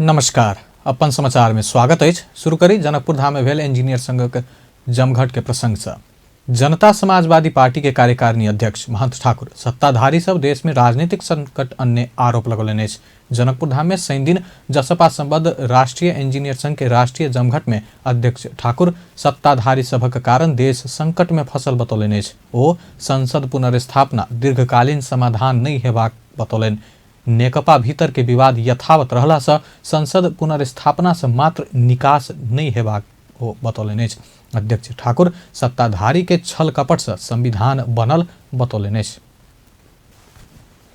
नमस्कार, अपन समाचार में स्वागत अछि। शुरू करी जनकपुर धाम में भेल इंजीनियर संघक जमघट के प्रसंग से। जनता समाजवादी पार्टी के कार्यकारिणी अध्यक्ष महंत ठाकुर सत्ताधारी सब देश में राजनीतिक संकट अन्य आरोप लगौलनि अछि। जनकपुर धाम में शनिदिन जसपा संबद्ध राष्ट्रीय इंजीनियर संघ के राष्ट्रीय जमघट में अध्यक्ष ठाकुर सत्ताधारी सभक कारण देश संकट में फसल बतौलनि अछि। ओ संसद पुनर्स्थापना दीर्घकालीन समाधान नहि हेबाक बतौलनि। नेकपा भीतर के विवाद यथावत रहला सँ संसद पुनर्स्थापना सँ मात्र निकास नहि हेबाक ओ बतौलनि अछि। अध्यक्ष ठाकुर सत्ताधारी के छल कपट सँ संविधान बनल बतौलनि अछि।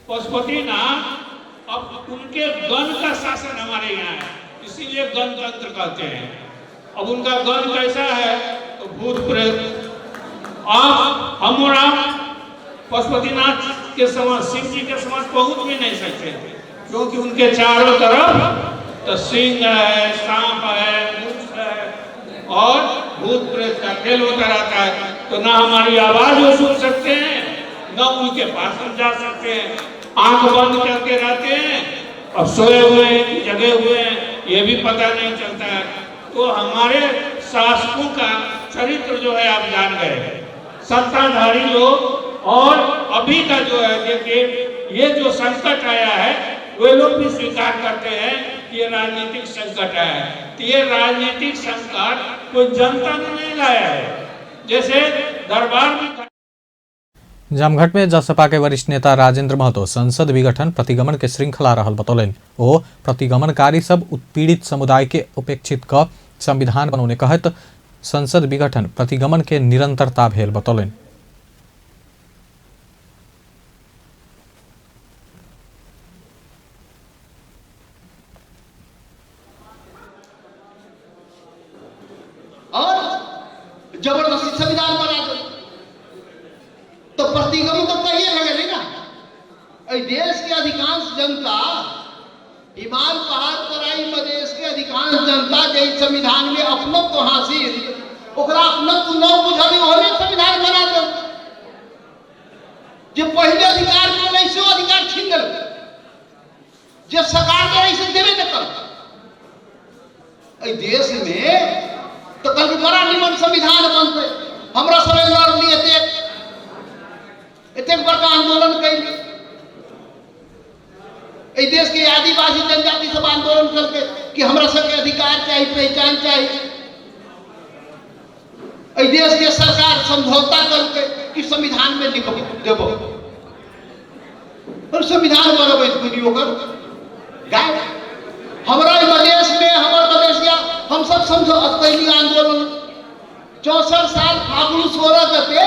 पशुपतिनाथ अब उनके गण का शासन हमारे यहाँ है, इसीलिए गणतंत्र कहते हैं। अब उनका गण कैसा है तो भूत प्रेत। अब हम और आप पशुपतिनाथ के समाज, शिव जी के समाज पहुंच भी नहीं सकते, क्योंकि उनके चारों तरफ तो सिंह है, सांप है, मूस है और भूत प्रेत का खेल होता रहता है। तो ना हमारी आवाज वो सुन सकते हैं, ना उनके पास हम जा सकते हैं। आंख बंद करके रहते हैं, अब सोए हुए हैं कि जगे हुए हैं ये भी पता नहीं चलता है। तो हमारे शासकों का चरित्र जो है आप जान गए, सत्ताधारी लोग। और अभी का जो है देखिए, ये जो संकट आया है वे लोग भी स्वीकार करते हैं कि ये राजनीतिक संकट आया है। तो ये राजनीतिक संकट कोई जनता ने नहीं लाया है, जैसे दरबार में। जमघट में जसपा के वरिष्ठ नेता राजेंद्र महतो संसद विघटन प्रतिगमन के श्रृंखला रहल बतौलनि। ओ प्रतिगमनकारी सब उत्पीड़ित समुदाय के उपेक्षित क संविधान बनौने कहैत संसद विघटन प्रतिगमन के निरंतरता भेल बतौलनि। और जबरदस्ती संविधान बना दो तो प्रतिगमन तो कहिए लगे ना। देश के अधिकांश जनता, हिमाल पहाड़ तराई मधेश के अधिकांश जनता जे संविधान में अपनत्व हासिल, ओकरा अपनत्व न बुझल, ओहने संविधान बना दो। जे पहले अधिकार मिलल से अधिकार छीन देलक, जे सरकार करे से देबे न कर। एहि देश में तो कल बड़ा निमन संविधान बनते, हमरा सब लड़ली, एतेक एतेक बड़का आंदोलन कैली। एहि देश के आदिवासी जनजाति सब आंदोलन करके कि हमरा सबके अधिकार चाही, पहचान चाही। एहि देश के सरकार समझौता करके कि संविधान में लिख देबो, और संविधान बनबैत बुझियो ओकर गाय। हमरा मधेश में, हमर मधेशिया हम सब समझो कैली आंदोलन 64 साल फागुन 16 गते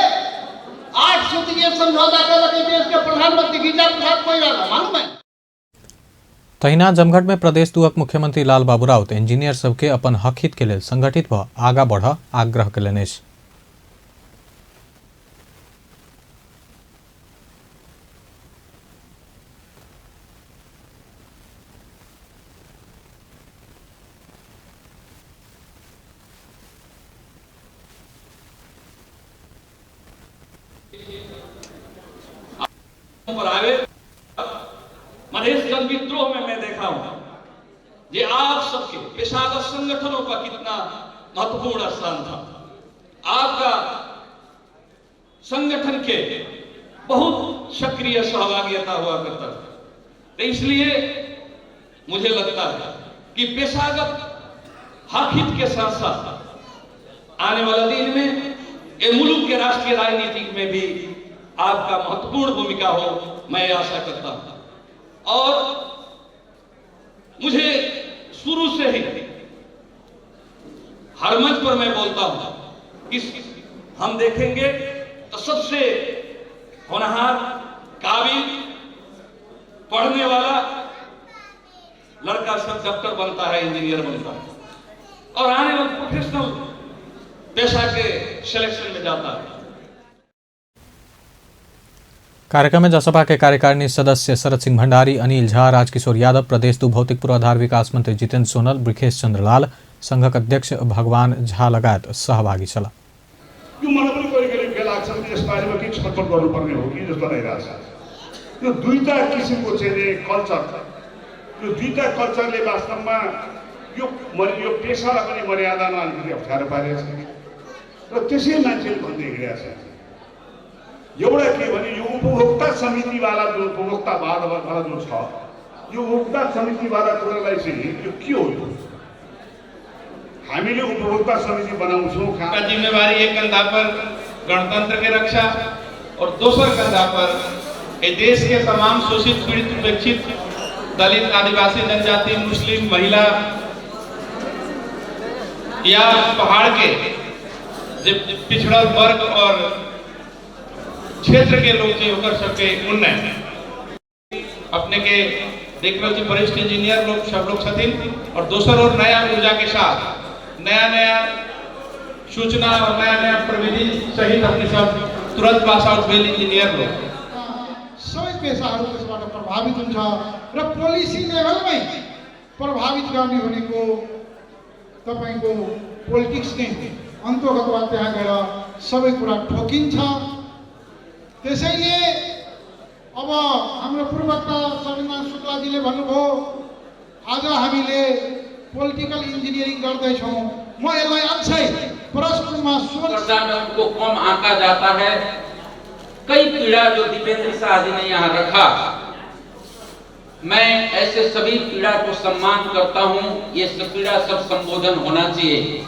8 सूत्रीय समझौता कलक देश के प्रधानमंत्री गिरिजा प्रसाद कोइराला, मालूम है। तहिना जमघट में प्रदेश दुहक मुख्यमंत्री लाल बाबू राउत इंजीनियर सबके अपन हक हित के लेल संगठित भ आगा बढ़ आग्रह कयलनि अछि। पर आवे मधेश जन विद्रोह में मैं देखा हूं ये आप सबके पेशागत संगठनों का कितना महत्वपूर्ण स्थान था। आपका संगठन के बहुत सक्रिय सहभागिता हुआ करता था। तो इसलिए मुझे लगता है कि पेशागत हक हित के साथ साथ आने वाला दिन में ये मुल्क के राष्ट्रीय राजनीति में भी आपका महत्वपूर्ण भूमिका हो, मैं आशा करता हूं। और मुझे शुरू से ही हर मंच पर मैं बोलता हूं कि हम देखेंगे तो सबसे होनहार, काबिल, पढ़ने वाला लड़का सब डॉक्टर बनता है, इंजीनियर बनता है और आने वाले प्रोफेशनल पेशा के सिलेक्शन में जाता है। कार्यक्रम में जसपा के कार्यकारिणी सदस्य शरद सिंह भंडारी, अनिल झा, राजकिशोर यादव, प्रदेश दू भौतिक पूर्वाधार विकास मंत्री जितेंद्र सोनल, बृखेश चंद्र लाल, संघक अध्यक्ष भगवान झा लगायत सहभागी छलाह। यो मलाई पनि कहिले कहिले के लाग्छ भने यसबारेमा केही छलफल गर्नुपर्ने हो कि जस्तो लागिरहेको छ। यो दुईटा किसिमको चाहिँ कल्चर, यो दुईटा कल्चरले वास्तवमा यो यो पेसालाई पनि मर्यादामा अलिकति अप्ठ्यारो पारेको छ र त्यसै मान्छेले भन्दै हिँडेको छ। एउटा के भने यो उपभोक्ता समितिवाला जुन उपभोक्तावादवाला जुन छ, यो उपभोक्ता समितिवाला कुरालाई चाहिँ यो के हो? यो हामीले उपभोक्ता समिति बनाउँछौँ का जिम्मेवारी एक कंधा पर गणतंत्र के रक्षा और दोसर कंधा पर ये देश के तमाम शोषित, पीड़ित, उपेक्षित, दलित, आदिवासी, जनजाति, मुस्लिम, महिला या पहाड़ के पिछड़ल वर्ग और क्षेत्र के लोग जो ओकर सबके उन्नयन। अपने के देख रहल छी वरिष्ठ इंजीनियर लोग सब लोग छथिन और दोसर और नया ऊर्जा के साथ नया नया सूचना और नया नया प्रविधि सहित अपने सब तुरंत पास आउट भेल इंजीनियर लोग। सबै पेसाहरू त्यसबाट प्रभावित हुन्छ र पोलिसी लेभलमै प्रभावित गर्ने भनेको तपाईँको पोलिटिक्स नै अन्तोगत्वा त्यहाँ गएर सबै कुरा ठोकिन्छ। त्यसैले अब हाम्रो पूर्ववक्ता सविनाथ शुक्लाजीले भन्नुभयो, आज हामीले पोलिटिकल इन्जिनियरिङ गर्दैछौँ। म यसलाई अझै प्रश्नमा सोच में उनको कम आंका जाता है। कई पीड़ा जो दीपेंद्र शाह जी ने यहाँ रखा, मैं ऐसे सभी पीड़ा को सम्मान करता हूँ। ये सब पीड़ा सब संबोधन होना चाहिए,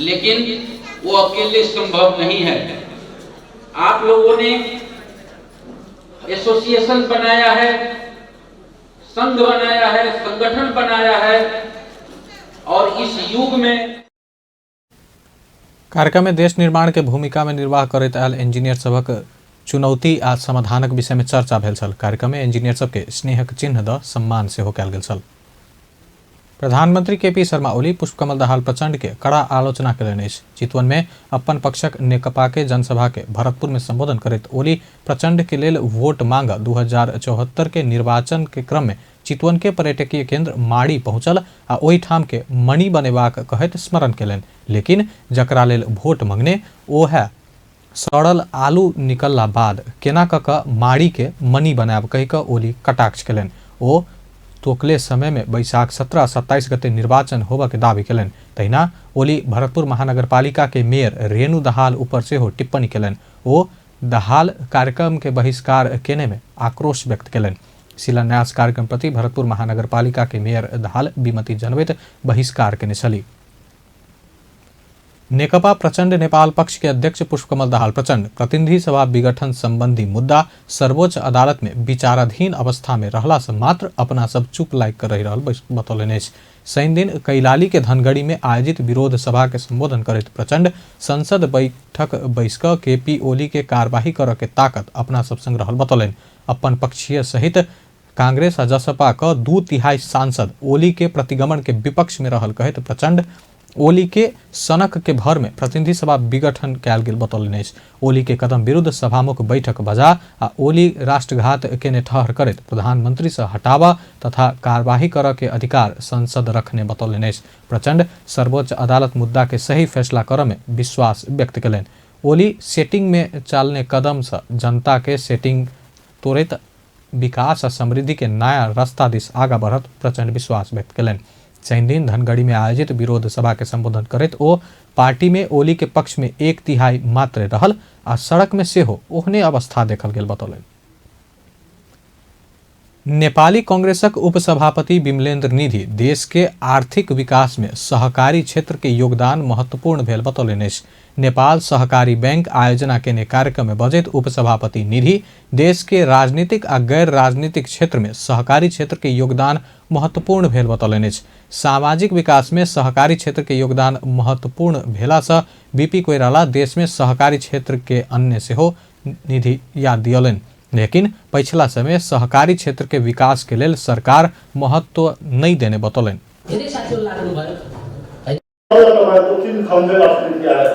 लेकिन वो अकेले संभव नहीं है। आप लोगों ने एसोसिएशन बनाया है, संघ बनाया है, संगठन बनाया है और इस युग में कार्यक्रम में देश निर्माण के भूमिका में निर्वाह करैत आयल इंजीनियर सभक चुनौती आ समाधानक विषय में चर्चा भेल छल। कार्यक्रम में इंजीनियर सबके स्नेहक चिन्ह द सम्मान सेहो कयल गेल छल। प्रधानमंत्री केपी शर्मा ओली पुष्पकमल दाहाल प्रचंड के कड़ा आलोचना कयलनि अछि। चितवन में अपन पक्षक नेकपा के जनसभा के भरतपुर में संबोधन करैत ओली प्रचंड के लेल वोट मांग 2074 के निर्वाचन के क्रम में चितवन के पर्यटकीय केंद्र माड़ी पहुंचल आ ओहिठाम के मणि बनेबाक कहैत स्मरण कयलनि, लेकिन जकरा लेल वोट मंगने ओ है सड़ल आलू निकलला बाद केना कऽ कऽ माड़ी के मणि बनायब कहि कऽ ओली कटाक्ष कयलनि। ओ तोकले समय में बैसाख 17 आ 27 गते निर्वाचन होबऽ के दावी कयलनि। तहिना ओली भरतपुर महानगरपालिका के मेयर रेणु दाहाल ऊपर सेहो टिप्पणी कयलनि। ओ दाहाल कार्यक्रम के बहिष्कार केने में आक्रोश व्यक्त कयलनि। शिलान्यास कार्यक्रम प्रति भरतपुर महानगरपालिका के मेयर दाहाल विमति जनबैत बहिष्कार केने छली। नेकपा प्रचंड नेपाल पक्ष के अध्यक्ष पुष्पकमल दाहाल प्रचंड प्रतिनिधि सभा विघटन संबंधी मुद्दा सर्वोच्च अदालत में विचाराधीन अवस्था में रहला से मात्र अपना सब चुप लायक कर रहि रहल बतौलनि अछि। शनि दिन कैलाली के धनगढ़ी में आयोजित विरोध सभा के संबोधन करैत प्रचंड संसद बैठक बैस कऽ केपी ओली के कार्यवाही करऽ के ताकत अपना सब संग रहल बतौलनि। अपन पक्षीय सहित कांग्रेस आ जसपा क 2/3 सांसद ओली के प्रतिगमन के विपक्ष में रहल कहैत प्रचंड ओली के सनक के भर में प्रतिनिधि सभा विघटन कयल गेल बतौलनि अछि। ओली के कदम विरुद्ध सभामुख बैठक बजा आ ओली राष्ट्रघात केने ठहर करैत प्रधानमंत्री से हटावा तथा कार्यवाही करऽ के अधिकार संसद रखने बतौलनि अछि। प्रचंड सर्वोच्च अदालत मुद्दा के सही फैसला करऽ में विश्वास व्यक्त कयलनि। ओली सेटिंग में चालने कदम से जनता के सेटिंग तोड़ैत विकास आ समृद्धि के नया रास्ता दिस आगा बढ़त प्रचंड विश्वास व्यक्त कयलनि। शनि दिन धनगढ़ी में आयोजित विरोध सभा के संबोधन करैत ओ पार्टी में ओली के पक्ष में 1/3 मात्र रहल आ सड़क में सेहो ओहने अवस्था देखल गेल बतौलनि। नेपाली कांग्रेसक उपसभापति विमलेन्द्र निधि देश के आर्थिक विकास में सहकारी क्षेत्र के योगदान महत्वपूर्ण भेल बतौलनि अछि। नेपाल सहकारी बैंक आयोजना केने कार्यक्रम में बजैत उपसभापति निधि देश के राजनीतिक आ गैर राजनीतिक क्षेत्र में सहकारी क्षेत्र के योगदान महत्वपूर्ण भेल बतौलनि अछि। सामाजिक विकास में सहकारी क्षेत्र के योगदान महत्वपूर्ण भेला से बीपी कोइराला देश में सहकारी क्षेत्र के अन्य सेहो निधि याद दियौलनि। लेकिन पछिला समय सहकारी क्षेत्र के विकास के लेल सरकार महत्व नहीं देने बतौलनि। धेरै साथीहरू लाग्नुभयो। तपाईँको 3 खण्ड अर्थनीति आयो,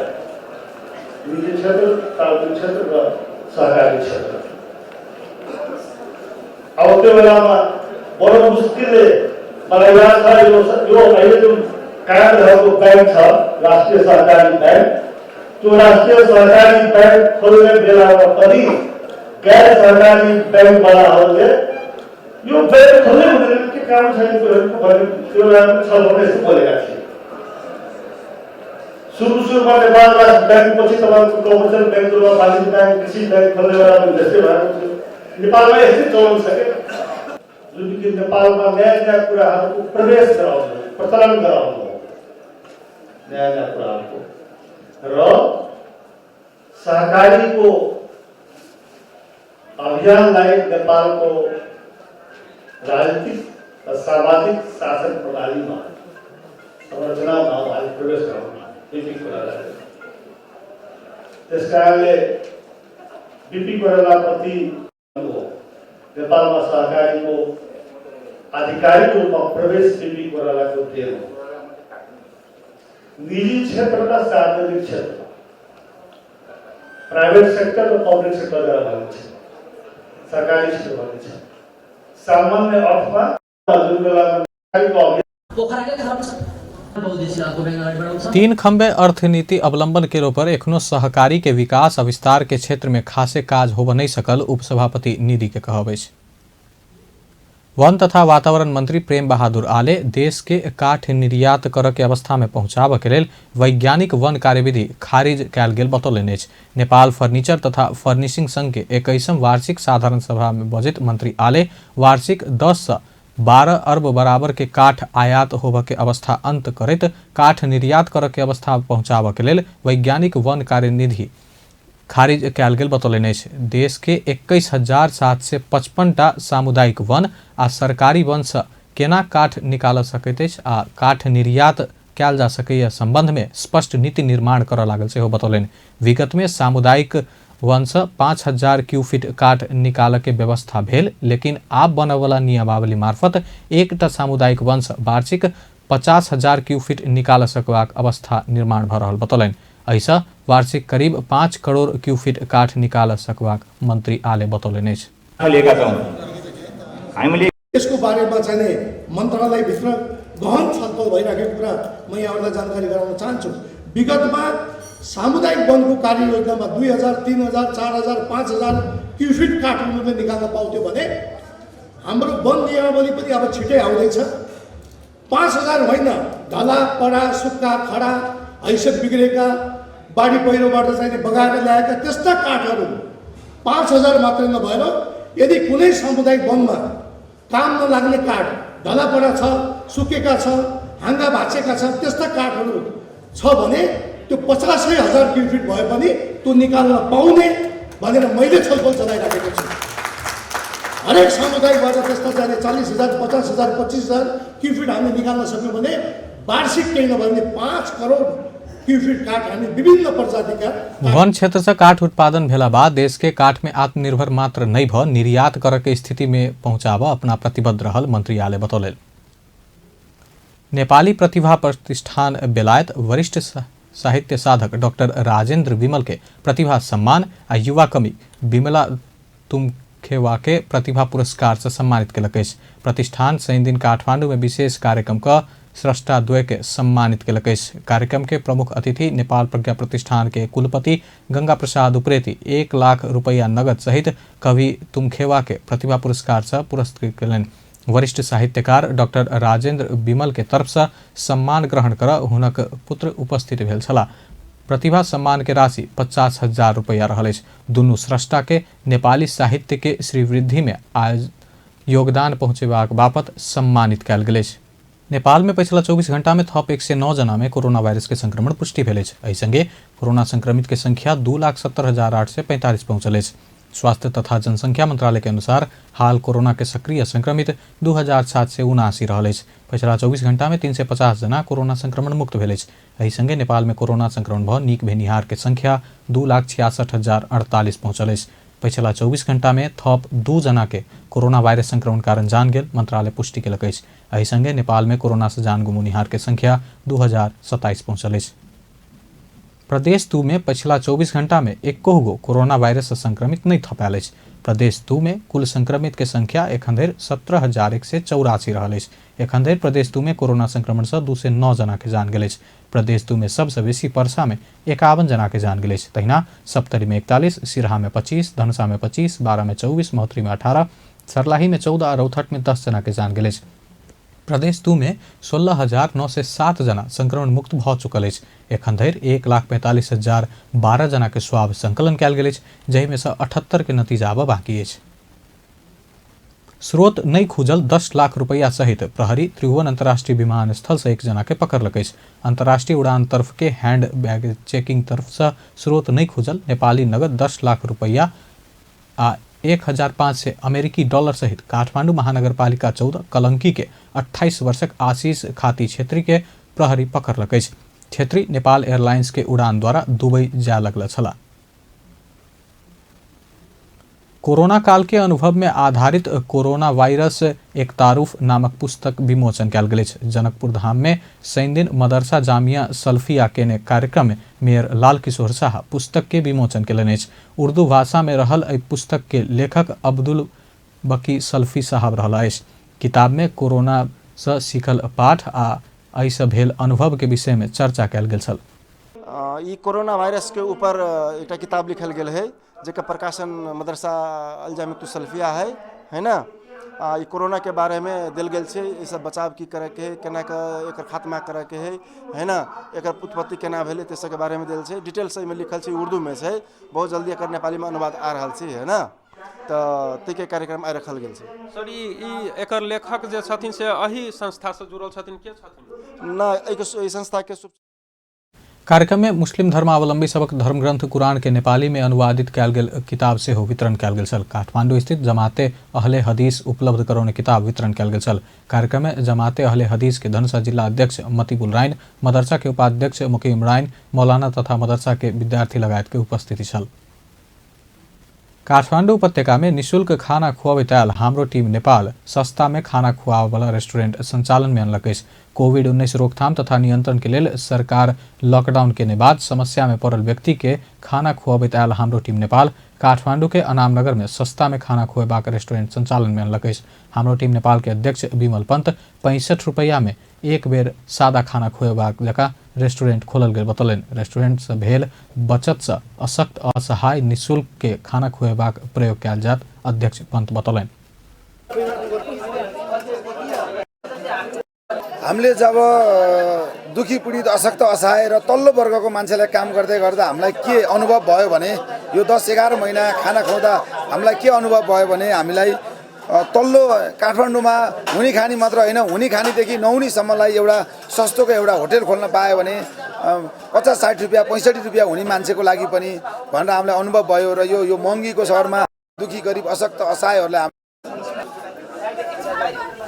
निजी क्षेत्र, सार्वजनिक क्षेत्र र सहकारी क्षेत्र। अब त्यो बेलामा बडो मुस्किलले मलाई याद छ यो अहिले जुन कायम रहेको ब्याङ्क छ राष्ट्रिय सहकारी ब्याङ्क, त्यो राष्ट्रिय सहकारी ब्याङ्क खोल्ने बेलामा पनि गैर सहकारी ब्याङ्कवालाहरूले यो ब्याङ्क खोल्नै हुँदैन, काम छैन भन्ने त्यो बेला पनि छलफलमा यस्तो बोलेका थिए। सुरु सुरुमा नेपाल राष्ट्र ब्याङ्क पछि तपाईँको कमर्सियल ब्याङ्क, वाणिज्य ब्याङ्क, कृषि ब्याङ्क खोल्ने बेला पनि त्यस्तै भएको थियो। नेपालमा यस्तै चलन छ क्या, जुन कि नेपालमा नयाँ नयाँ कुराहरूको प्रवेश गराउनु, प्रचलन गराउनु नयाँ नयाँ कुराहरूको र सहकारीको अभियानलाई नेपालको राजनीतिक र सामाजिक शासन प्रणालीमा, संरचनामा उहाँले प्रवेश गराउनु बिपी कोइरालाले। त्यस कारणले बिपी कोइरालाप्रति नेपालमा सहकारीको आधिकारिक रूपमा प्रवेश बिपी कोइरालाको then हो। निजी क्षेत्र र सार्वजनिक क्षेत्र, प्राइभेट सेक्टर र पब्लिक सेक्टर गरेर भनिन्छ, सरकारी क्षेत्र भनिन्छ। सामान्य अर्थमा जुन बेलामा पोखराकै खराब छ। तीन खम्बे अर्थनीति अवलंबन के पर एखनो सहकारी के विकास आ विस्तार के क्षेत्र में खासे काज होब नहीं सकल उपसभापति निधि के कहब अछि। वन तथा वातावरण मंत्री प्रेम बहादुर आले देश के काठ निर्यात करऽ के अवस्था में पहुंचाबऽ के लेल वैज्ञानिक वन कार्यविधि खारिज कयल गेल बतौलनि अछि। नेपाल फर्नीचर तथा फर्निशिंग संघ के 21म वार्षिक साधारण सभा में बजैत मंत्री आले वार्षिक 10 से 12 अर्ब बराबर के काठ आयात होबऽ के अवस्था अंत करैत काठ निर्यात करऽ के अवस्था पहुंचाबऽ के लेल वैज्ञानिक वन कार्यनिधि खारिज कयल गेल बतौलनि अछि। देश के 21,755 टा सामुदायिक वन आ सरकारी वन से केना काठ निकाल सकैत अछि आ काठ निर्यात कयल जा सकैए संबंध में स्पष्ट नीति निर्माण करऽ लागल सेहो बतौलनि। विगत में सामुदायिक वन से 5,000 क्यूफिट काठ निकालऽ के व्यवस्था भेल, लेकिन आब बनयवला नियमावली मार्फत एकटा सामुदायिक वन से वार्षिक 50,000 क्यूफिट निकाल सकबाक अवस्था निर्माण भऽ रहल बतौलनि। एहिसँ वार्षिक करीब 5 करोड़ क्यूफिट काठ निकाल सकबाक मंत्री आले बतौलनि अछि। लिएका छौँ हामीले। यसको बारेमा चाहिँ मन्त्रालयभित्र गहन छलफल भइराखेको कुरा म यहाँहरूलाई जानकारी गराउन चाहन्छु। विगतमा सामुदायिक वनको कार्ययोजनामा 2,000, 3,000, 4,000, 5,000 क्युफिट काठ उनीहरूले निकाल्न पाउँथ्यो भने हाम्रो वन नियमावली पनि अब छिटै आउँदैछ। 5,000 होइन, ढला पडा सुक्खा खडा हैसियत बिग्रेका बाढी पहिरोबाट चाहिँ बगाएर ल्याएका त्यस्ता काठहरू 5,000 मात्रै नभएर यदि कुनै सामुदायिक वनमा काम नलाग्ने काठ ढलापडा छ, सुकेका छ, हाँगा भाँचेका छ, त्यस्ता काठहरू छ भने त्यो 85,000 क्युफिट भए पनि त्यो निकाल्न पाउने भनेर मैले छलफल चलाइराखेको छु। हरेक समुदायबाट त्यस्ता चाहिने 40,000, 50,000, 25,000 क्युफिट हामीले निकाल्न सक्यौँ भने वार्षिक केही नभए पनि 5 करोड क्युफिट काठ हामी विभिन्न प्रजातिका वन क्षेत्र से काठ उत्पादन भेला बाद देश के काठ में आत्मनिर्भर मात्र नहीं भ निर्यात करऽ के स्थिति में पहुंचाबऽ अपना प्रतिबद्ध रहल मंत्री आले बतौलनि। नेपाली प्रतिभा प्रतिष्ठान बेलायत वरिष्ठ साहित्य साधक डॉक्टर राजेंद्र विमल के प्रतिभा सम्मान आ युवा कवि विमला तुमखेवा के प्रतिभा पुरस्कार से सम्मानित केलक अछि। प्रतिष्ठान शनिदिन काठमांडू में विशेष कार्यक्रम क स्रष्टा द्वय के सम्मानित केलक अछि। कार्यक्रम के प्रमुख अतिथि नेपाल प्रज्ञा प्रतिष्ठान के कुलपति गंगा प्रसाद उप्रेती 1 लाख रुपया नगद सहित कवि तुमखेवा के प्रतिभा पुरस्कार से पुरस्कृत केलनि। वरिष्ठ साहित्यकार डॉक्टर राजेंद्र विमल के तरफ से सम्मान ग्रहण कर हुनक पुत्र उपस्थित भेल छलाह। प्रतिभा सम्मान के राशि 50,000 रुपया रहल अछि। दुनू स्रष्टा के नेपाली साहित्य के श्रीवृद्धि में योगदान पहुँचेबाक बापत सम्मानित कयल गेल अछि। नेपाल में पछिला 24 घंटा में थप 109 जना में कोरोना वायरस के संक्रमण पुष्टि भेल अछि। एहि संगे कोरोना संक्रमित के संख्या 2,70,845 पहुंचल अछि। स्वास्थ्य तथा जनसंख्या मंत्रालय के अनुसार हाल कोरोना के सक्रिय संक्रमित 2,779 रहल अछि। पछिला 24 घंटा में 350 जना कोरोना संक्रमण मुक्त भेल अछि। एहि संगे नेपाल में कोरोना संक्रमण भ नीक भेनिहार के संख्या 2,66,048 पहुंचल अछि। पछिला 24 घंटा में थप 2 जना के कोरोना वायरस संक्रमण कारण जान गेल मंत्रालय पुष्टि केलक अछि। एहि संगे नेपाल में कोरोना से जान गुमौनिहार के संख्या 2,027 पहुंचल अछि। प्रदेश 2 में पछिला 24 घंटा में एको गो कोरोना वायरस से संक्रमित नहीं थपायल अछि। प्रदेश 2 में कुल संक्रमित के संख्या एखन धरि 17,184 रहल अछि। एखन धरि प्रदेश 2 में कोरोना संक्रमण से 209 जना के जान गेल अछि। प्रदेश 2 में सबसे बेसी परसा में 51 जना के जान गेल अछि। तहिना सप्तरी में 41, सिरहा में 25, धनुषा में 25, बारा में 24, महोत्तरी में 18, सर्लाही में 14 आ रौतहट में 10 जना के जान गेल अछि। प्रदेश 2 में 16,907 जना संक्रमण मुक्त भऽ चुकल अछि। एखन धरि 1,45,012 जना के स्वाब संकलन कयल गेल अछि, जाहिमे सँ 78 के नतीजा आबऽ बाकी अछि। स्रोत नहि खुजल 10 लाख रुपैया सहित प्रहरी त्रिभुवन अंतर्राष्ट्रीय विमानस्थल से एक जना के पकड़लक अछि। अंतर्राष्ट्रीय उड़ान तरफ के हैंड बैग चेकिंग तरफ से स्रोत नहि खुजल नेपाली नगद 10 लाख रुपैया आ 1500 अमेरिकी डॉलर सहित काठमांडू महानगरपालिका 14 कलंकी के 28 वर्षक आशीष खाती छेत्री के प्रहरी पकड़लक अछि। छेत्री नेपाल एयरलाइंस के उड़ान द्वारा दुबई जाय लगल छलाह। कोरोना काल के अनुभव में आधारित कोरोना वायरस एक तारुफ नामक पुस्तक विमोचन कयल गेल अछि। जनकपुर धाम में शनिदिन मदरसा जामिया सल्फिया केने कार्यक्रम में मेयर लाल किशोर शाह पुस्तक के विमोचन केलनि अछि। उर्दू भाषा में रहल एहि पुस्तक के लेखक अब्दुल बकी सल्फी साहब रहल अछि। किताब में कोरोना से सीखल पाठ आ एहिसँ भेल अनुभव के विषय में चर्चा कयल गेल छल। ई कोरोना वायरस के ऊपर एकटा किताब लिखल गेल है, जेकर प्रकाशन मदरसा अल जामितुस सल्फिया है ना। ई कोरोना के बारे में देल गेल छै, ई सब बचाव की करे के है, केना के एकर खात्मा करे के है ना, एकर उत्पत्ति केना भेलै, ते सबके बारे में देल छै। डिटेल से एहिमे लिखल छै, उर्दू में छै। बहुत जल्दी एकर नेपाली में अनुवाद आ रहल छै, है ना। तऽ ताहिके कार्यक्रम आइ रखल गेल छै। सर, ई एकर लेखक जे छथिन से एहि संस्था से जुड़ल छथिन, के छथिन? ना, एहि संस्था के कार्यक्रम में मुस्लिम धर्मावलंबी सबक धर्मग्रंथ कुरान के नेपाली में अनुवादित कयल गेल किताब सेहो वितरण कयल गेल छल। काठमांडू स्थित जमाते अहले हदीस उपलब्ध करौने किताब वितरण कयल गेल छल। कार्यक्रम में जमाते अहले हदीस के धनुषा जिला अध्यक्ष मतीबुल राइन, मदरसा के उपाध्यक्ष मुकीम राइन, मौलाना तथा मदरसा के विद्यार्थी लगायत के उपस्थिति छल। काठमांडू उपत्यका में निःशुल्क खाना खुआबैत आयल हाम्रो टीम नेपाल सस्ता में खाना खुआबऽवला रेस्टोरेंट संचालन में अनलक अछि। कोविड-19 रोकथाम तथा नियंत्रण के लेल सरकार लॉकडाउन केने बाद समस्या में पड़ल व्यक्ति के खाना खुआबैत आयल हाम्रो टीम नेपाल काठमांडू के अनामनगर में सस्ता में खाना खुएबाक रेस्टोरेंट संचालन में अनलक अछि। हाम्रो टीम नेपाल के अध्यक्ष विमल पंत 65 रुपैया में एक बेर सादा खाना खुएबाक जकाँ रेस्टोरेंट खोलल गेल बतौलनि। रेस्टोरेंट से भेल बचत से अशक्त असहाय निःशुल्क के खाना खुएबाक प्रयोग कयल जायत अध्यक्ष पंत बतौलनि। हामीले जब दुखी पीडित अशक्त असहाय र तल्लो वर्गको मान्छेलाई काम गर्दै गर्दा हामीलाई के अनुभव भयो भने यो 10-11 महिना खाना खुवाउँदा हामीलाई के अनुभव भयो भने हामीलाई तल्लो काठमाडौँमा हुने खाने मात्र होइन, हुने खानेदेखि नहुनेसम्मलाई एउटा सस्तोको एउटा होटल खोल्न पायो भने 50-60 रुपियाँ 65 रुपियाँ हुने मान्छेको लागि पनि भनेर हामीलाई अनुभव भयो। र यो महँगीको सहरमा दुखी गरिब अशक्त असहायहरूलाई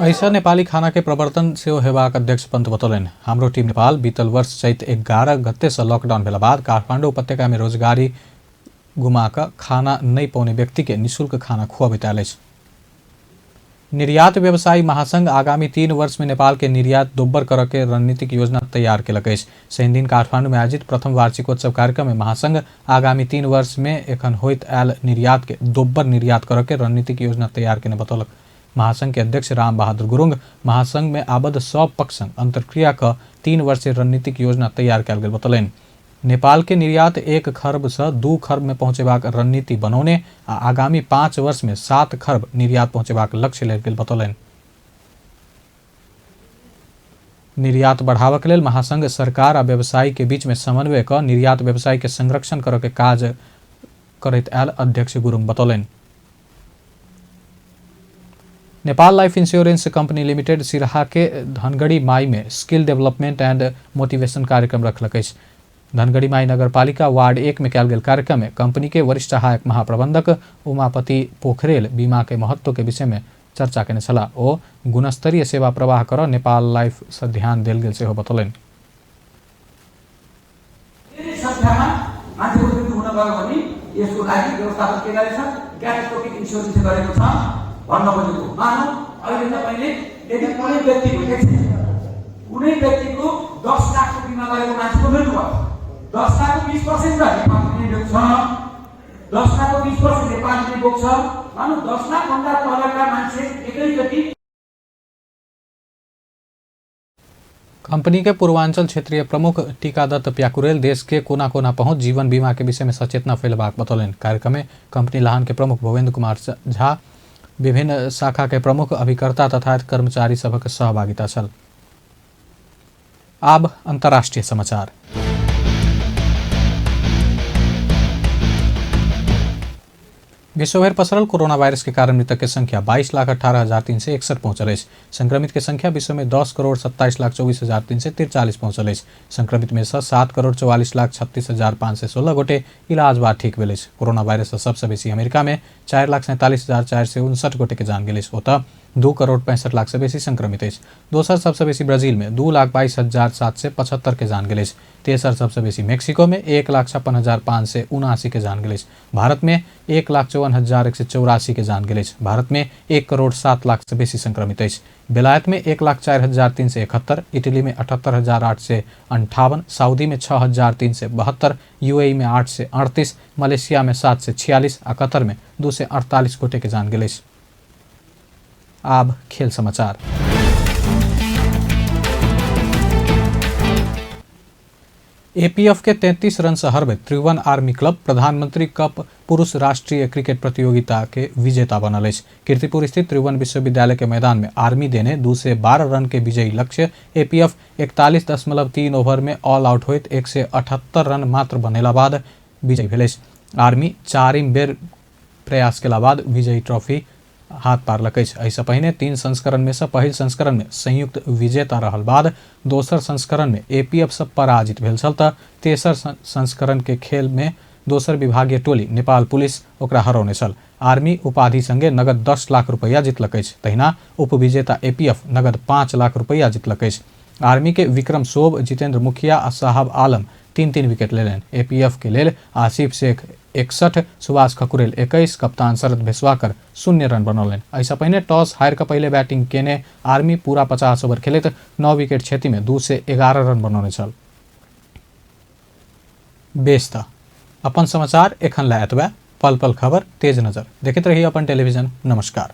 ऐसा नेपाली खाना के प्रवर्तन सेहो हेबाक अध्यक्ष पंत बतौलनि। हाम्रो टीम नेपाल बीतल वर्ष चैत 11 गते से लॉकडाउन भेला बाद काठमाडौँ उपत्यका में रोजगारी गुमा कऽ खाना नहि पौने व्यक्ति के निःशुल्क खाना खुआबैत आयल अछि। निर्यात व्यवसायी महासंघ आगामी 3 वर्ष में नेपाल के निर्यात दोब्बर करऽ के रणनीतिक योजना तैयार केलक अछि। शनिदिन काठमांडू में आयोजित प्रथम वार्षिकोत्सव कार्यक्रम में महासंघ आगामी 3 वर्ष में एखन होइत आयल निर्यात के दोब्बर निर्यात करऽ के रणनीतिक योजना तैयार केने बतौलक। महासंघ के अध्यक्ष राम बहादुर गुरुङ महासंघ में आबद्ध सब पक्ष संग अंतर्क्रिया क 3 वर्षीय रणनीतिक योजना तैयार कयल गेल बतौलनि। नेपाल के निर्यात 1 खर्ब से 2 खर्ब में पहुंचेबाक रणनीति बनौने आ आगामी 5 वर्ष में 7 खर्ब निर्यात पहुंचेबाक लक्ष्य लेल गेल बतौलनि। निर्यात बढ़ावक लेल महासंघ सरकार आ व्यवसायी के बीच में समन्वय क निर्यात व्यवसायी के संरक्षण करऽ के काज करैत आयल अध्यक्ष गुरुङ बतौलनि। Nepal life insurance company limited Siraha के धनगढ़ी माई में स्किल डेवलपमेंट एंड मोटिवेशन कार्यक्रम रखलक अछि। धनगढ़ी माई नगरपालिका वार्ड 1 में कयल गेल कार्यक्रम में कंपनी के वरिष्ठ सहायक महाप्रबंधक उमापति पोखरेल बीमा के महत्व के विषय में चर्चा केने छलाह। ओ गुणस्तरीय सेवा प्रवाह कर नेपाल लाइफ से ध्यान देल गेल सेहो बतौलनि। यसको लागि व्यवस्थापन के गरेको छ, क्याटास्ट्रोफिक इन्स्योरेन्स गरेको छ भन्न खोजेको। मानौ अहिले तपाईँले यदि कुनै व्यक्तिको कुनै व्यक्तिको 10 लाखको बिमा गरेको मान्छेको मृत्यु भयो, 10 लाखको 20% त नेपालले बोक्छ, 10 लाखको 20% नेपालले बोक्छ। मानौ 10 लाख भन्दा तलका मान्छे एकैचोटि। कंपनी के पूर्वांचल क्षेत्रीय प्रमुख टीकादत्त प्याकुरेल देश के कोना कोना पहुंच जीवन बीमा के विषय में सचेतना फैलबाक बतौलनि। कार्यक्रम में कंपनी लाहन के प्रमुख भवेंद्र कुमार झा, विभिन्न शाखा के प्रमुख अभिकर्ता तथा कर्मचारी सभक सहभागिता छल। आब अंतर्राष्ट्रीय समाचार। विश्वभर पसरल कोरोना वायरस के कारण मृतक के संख्या 22,18,361 पहुंचल अछि। संक्रमित के संख्या विश्व में 10,27,24,343 पहुंचल अछि। संक्रमित में से 7,44,36,516 गोटे इलाज बाद ठीक भेल अछि। कोरोना वायरस से सबसे बेसी अमेरिका में 4,47,459 गोटे के जान गेल अछि। ओतऽ 2,65,00,000 से बेसी संक्रमित अछि। दोसर सबसे बेसी ब्राजील में 2,22,775 के जान गेल अछि। तेसर सबसे बेसी मेक्सिको में 1,56,579 के जान गेल अछि। भारत में 1,54,184 के जान गेल अछि। भारत में 1,07,00,000 से बेसी संक्रमित अछि। बेलायत में 1,04,371, इटली में 78,858, सऊदी में 6,372, यूएई में 838, मलेशिया में 746 आ कतर में 248 गोटे के जान गेल अछि। आब खेल समाचार। एपीएफ के 33 रन से हरबैत त्रिभुवन आर्मी क्लब प्रधानमंत्री कप पुरुष राष्ट्रीय क्रिकेट प्रतियोगिता के विजेता बनल अछि। कीर्तिपुर स्थित त्रिभुवन विश्वविद्यालय के मैदान में आर्मी देने 212 रन के विजयी लक्ष्य एपीएफ 41.3 ओवर में ऑल आउट होइत 178 रन मात्र बनेला बाद विजयी भेल अछि। आर्मी चारिम बेर प्रयास केला बाद विजयी ट्रॉफी हाथ पारलक अछि। एहिसँ पहिने 3 संस्करण में से पहिल संस्करण में संयुक्त विजेता रहल बाद दोसर संस्करण में एपीएफ से पराजित भेल छल तऽ तेसर संस्करण के खेल में दोसर विभागीय टोली नेपाल पुलिस ओकरा हरौने छल। आर्मी उपाधि संगे नगद 10 लाख रुपैया जितलक अछि। तहिना उपविजेता एपीएफ नगद 5 लाख रुपैया जितलक अछि। आर्मी के विक्रम सोब, जितेंद्र मुखिया आ साहब आलम 3-3 विकेट लेलनि। एपीएफ के लेल आसिफ शेख 61, सुभाष खकुरेल 21, कप्तान शरद भेसवाकर 0 रन बनौलनि। एहिसँ पहिने टॉस हारि कऽ पहिले बैटिंग केने आर्मी पूरा 50 ओवर खेलैत 9 विकेट क्षति में 211 रन बनौने छल। बेस तऽ अपन समाचार एखन लए एतबे। पल पल खबर तेज नजर देखैत रही अपन टेलीविजन। नमस्कार।